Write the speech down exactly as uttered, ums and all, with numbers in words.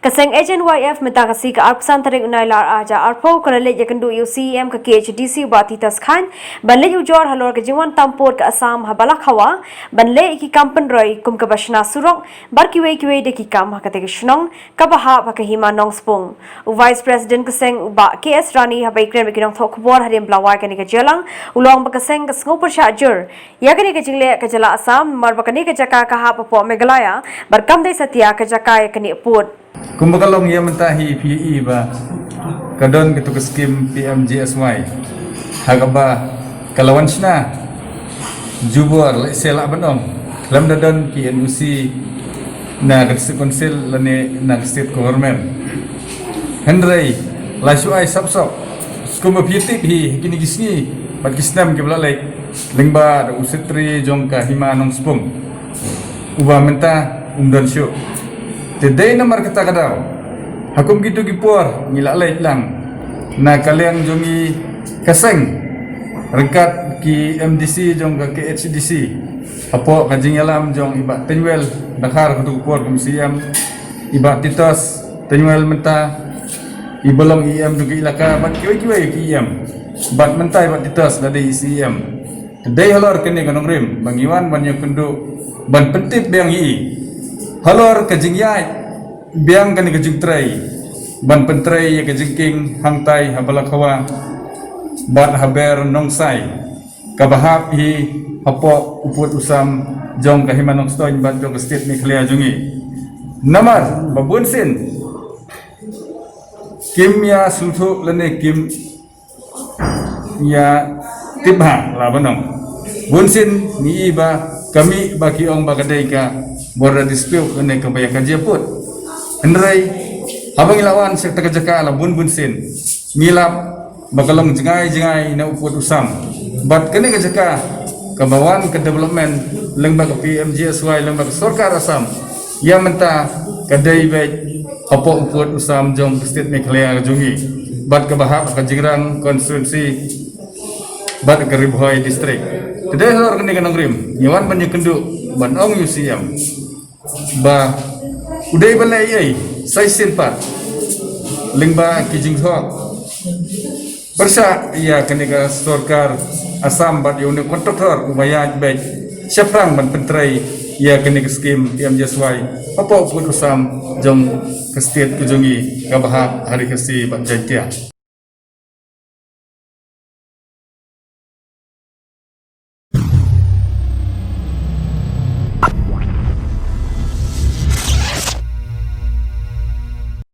Ka seng H N Y F mynta ka sngi ka arphew san tarik u Nailar arhajar arphew ka la leit ïakynduh ïa u C E M ka K H A D C u Bah Titos Chyne ban leit ujor halor ka jingwan tam pud ka Assam ha Balakhawa ban leh ïa ki kam pynroi kum kaba shna surok bad kiwei kiwei de ki kam ha katei ka shnong kaba hap ha ka hima Nongspung. U Vice President ka seng u Bah K S Rani haba ïakren bad ki nongthoh khubor hadien ba la wai kane ka jingïalang u la ong ba ka seng ka sngew pyrshah jur ïa kane ka jingleh ka jylla Assam namar ba kane ka jaka ka hap hapoh Meghalaya bad kam dei satia ka jaka ïa kane pud. Kumba ka long ïa mynta hi phi i ba ka don katu ka skim P M G S Y ha kaba ka la wan shna jubor lehse lah ban ong khlem da don ki N O C na ka District Council lane na ka State Government. Hynrei la shu ai sap sap skum ba phi tip hi kine ki sngi bad ki snem kiba la leit lyngba da u Secretary jong ka Hima Nongspung uba mynta um don shuh. Te dei namar kata ka daw ha kum kitu ki por ngi la leit lang na ka liang jong ngi ka seng ryngkat ki M D C jong ka K H D C hapoh ka jingïalam jong i Bah Tynwell Dkhar katu ka por kum C M, i Bah Titos Tynwell mynta iba long E M jong ka ilaka bad kiwei kiwei ki E M bad mynta i Bah Titos la dei i C E M. Te dei halor kane ka nongrim ba ngi wan ban ïakynduh ban pyntip biang ïa i halor ka jingïaid biang kane ka jingtrei ban pyntrei ïa ka jingkieng hangtai ha Balakhawa bad ha Ber Nongsai kaba hap hi hapoh u pud u sam jong ka Hima Nongstoiñ bad jong ka State Meghalaya jong ngi. Namar ba bun sien kim ïa sngewthuh lane kim ïa tip bha la ban ong. Bun sien ngi i ba ka mih ba ki ong ba ka dei ka border dispute lane kaba ïa ka jia pud. Hynrei haba ngi la wan sha kata ka jaka la bun bun sien ngi lap ba ka long jngai jngai na u pud u sam bad kane ka jaka kaba wan ka development lyngba ka P M G S Y lyngba ka sorkar Assam ïa mynta ka dei beit hapoh u pud u sam jong ka State Meghalaya jong ngi bad kaba hap ka Jingrang constituency bad ka Ri Bhoi district. Te dei halor kane ka nongrim ngi wan ban ïakynduh ban ong ïa u C M ba u dei ban leh ei ei sa shisien pat lyngba ki jingthoh pyrshah ïa kane ka sorkar Assam bad ïa une u contractor uba ïaid beit shaphrang ban pyntrei ïa kane ka skim P M G S Y hapoh u pud u sam jong ka state ka jong ngi kaba hap ha Ri Khasi bad Jaintia.